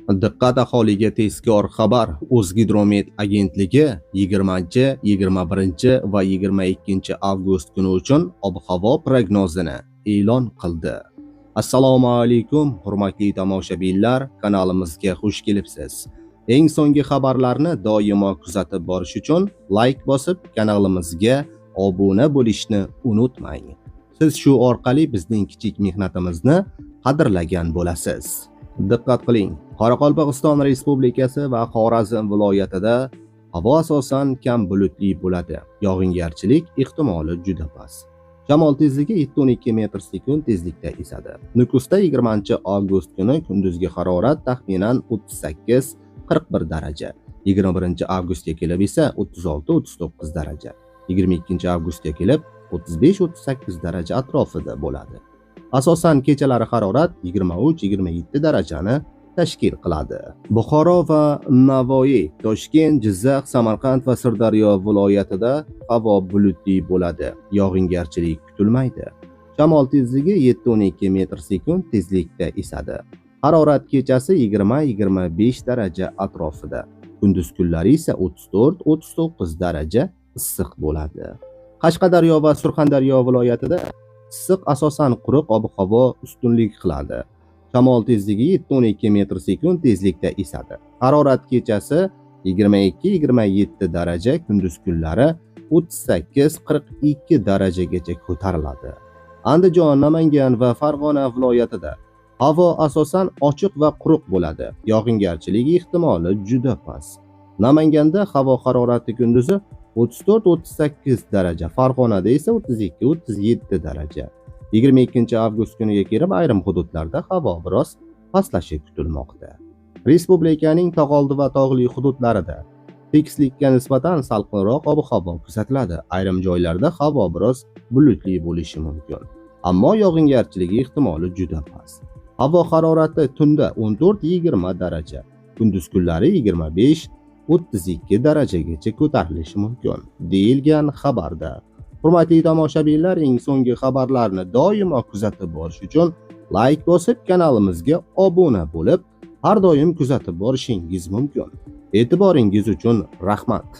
Diqqat aholiga tezkor xabar. O'zgidromet agentligi 20, 21 va 22 avgust kuni uchun ob-havo prognozini e'lon qildi. Assalomu alaykum, hurmatli tomoshabinlar, kanalimizga xush kelibsiz. Eng so'nggi xabarlarni doimo kuzatib borish uchun like bosib, kanalimizga obuna bo'lishni unutmang. Siz shu orqali bizning kichik mehnatimizni qadrlagan bo'lasiz. Diqqat qiling. Qoraqalpog'iston Respublikasi va Xorazm viloyatida havo asosan kam bulutli bo'ladi. Yog'ingarchilik ehtimoli juda past. Shamol tezligi 7-12 metr sekund tezlikda esadi. Nukusda 20-avgust kuni kunduzgi harorat taxminan 38-41 daraja. 21-avgustga kelib esa 36-39 daraja. 22-avgustga kelib 35-38 daraja atrofida bo'ladi. Asosan kechalari harorat 23-27 darajani tashkil qiladi. Buxoro va Navoiy, Toshkent, Jizzax, Samarqand va Sirdaryo viloyatida havo bulutli bo'ladi. Yog'ingarchilik kutilmaydi. Shamol tezligi 7-12 metr sekund tezlikda esadi. Harorat kechasi 20-25 daraja atrofida. Kunduz kunlari esa 34-39 daraja issiq bo'ladi. Qashqadaryo va Surxondaryo viloyatida issiq, asosan quruq ob-havo ustunlik qiladi. Shamol tezligi 7-12 metr sekund tezlikda esadi. Harorat kechasi 22-27 daraja, kunduz kunlari 38-42 darajagacha ko'tariladi. Andijon, Namangan va Farg'ona viloyatida havo asosan ochiq va quruq bo'ladi. Yog'ingarchilik ehtimoli juda past. Namanganda havo harorati kunduzi 34-38 daraja, Farg'onada esa 32-37 daraja. 22-avgust kuniga kelib ayrim hududlarda havo biroz pastlashi kutilmoqda. Respublikaning tog'oldi va tog'li hududlarida tekislikka nisbatan salqinroq ob-havo kuzatiladi. Ayrim joylarda havo biroz bulutli bo'lishi mumkin. Ammo yog'ingarchilik ehtimoli juda past. Havo harorati tunda 14-20 daraja, kunduz kunlari 25-32 darajagacha ko'tarilishi mumkin, deyilgan xabarda. Hurmatli tomoshabinlar, eng so'nggi xabarlarni doimo kuzatib borish uchun like bosib, kanalimizga obuna bo'lib, har doim kuzatib borishingiz mumkin. E'tiboringiz uchun rahmat.